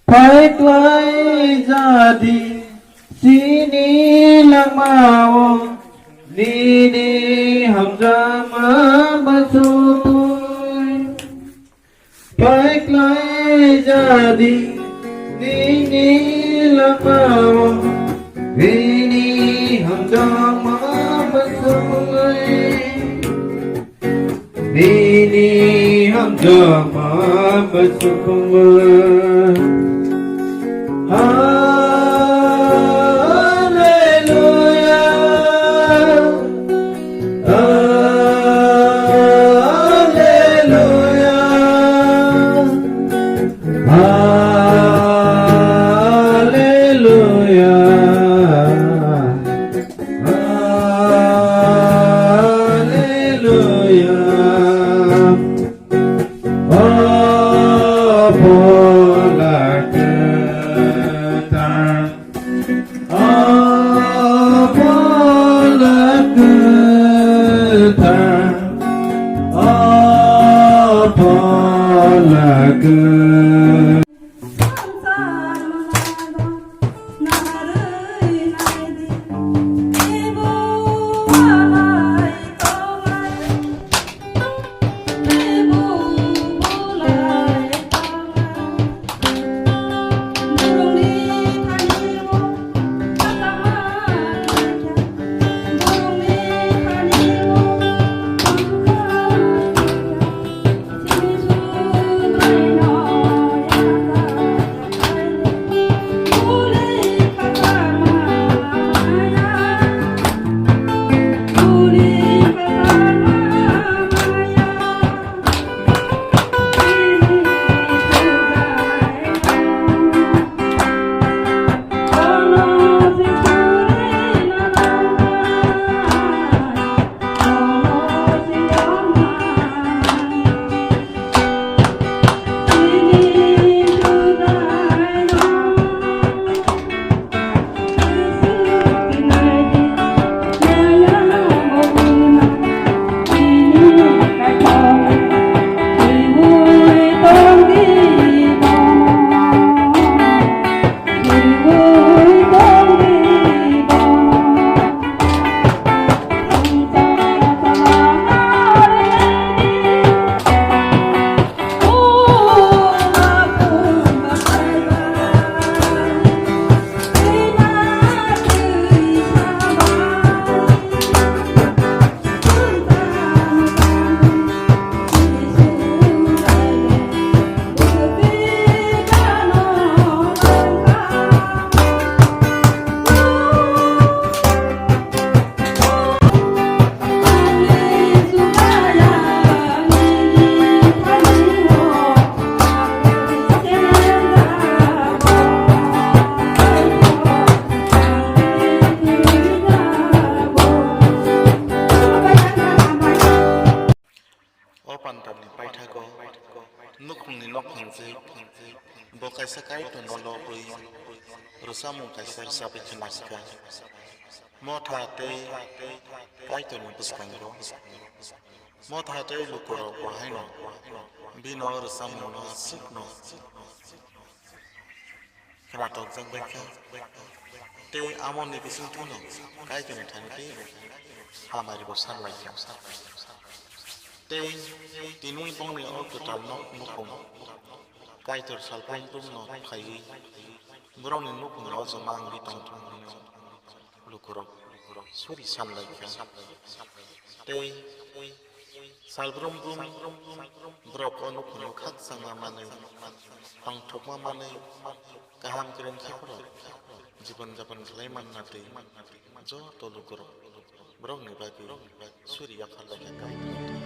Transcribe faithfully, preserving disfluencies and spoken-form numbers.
Phaiklai jadi chini langmao nini hamjakma bachoi. Phaiklai jadi nini langmao nini hamjakma bachoi. Nini hamjakma bachoi. Hallelujah. Hallelujah. Hallelujah. O Phola Kwthar, O Phola Kwthar, O Phola Kwthar. O pandalni paithago nukhungni nok phangjak, bo kaisa Kaitorno lobwi rwchapmung kaisa rwchapwi khna kha. Motha tei Kaitorni bwskango motha tei lukurok bo haino bini rwchapmungno aswkno khnathokjak bai kha, tei amoni bisingtwi'-no Kaitorni thani tei hamari bo san lai kha. Tei tini bongni o kwtal nok nukhung Kaitor salprom brumno phaiwi borokni nukhungo joma wngwi tongthung hwnwi lukurok suri san lai kha. Tei salbrum brum borok o nukhungo khakchangma manwi, tongthokma manwi, kaham kwrwng khe phano jibon japon khlai manna twi joto lukurok borokni bagwi suri yaphar lai kha.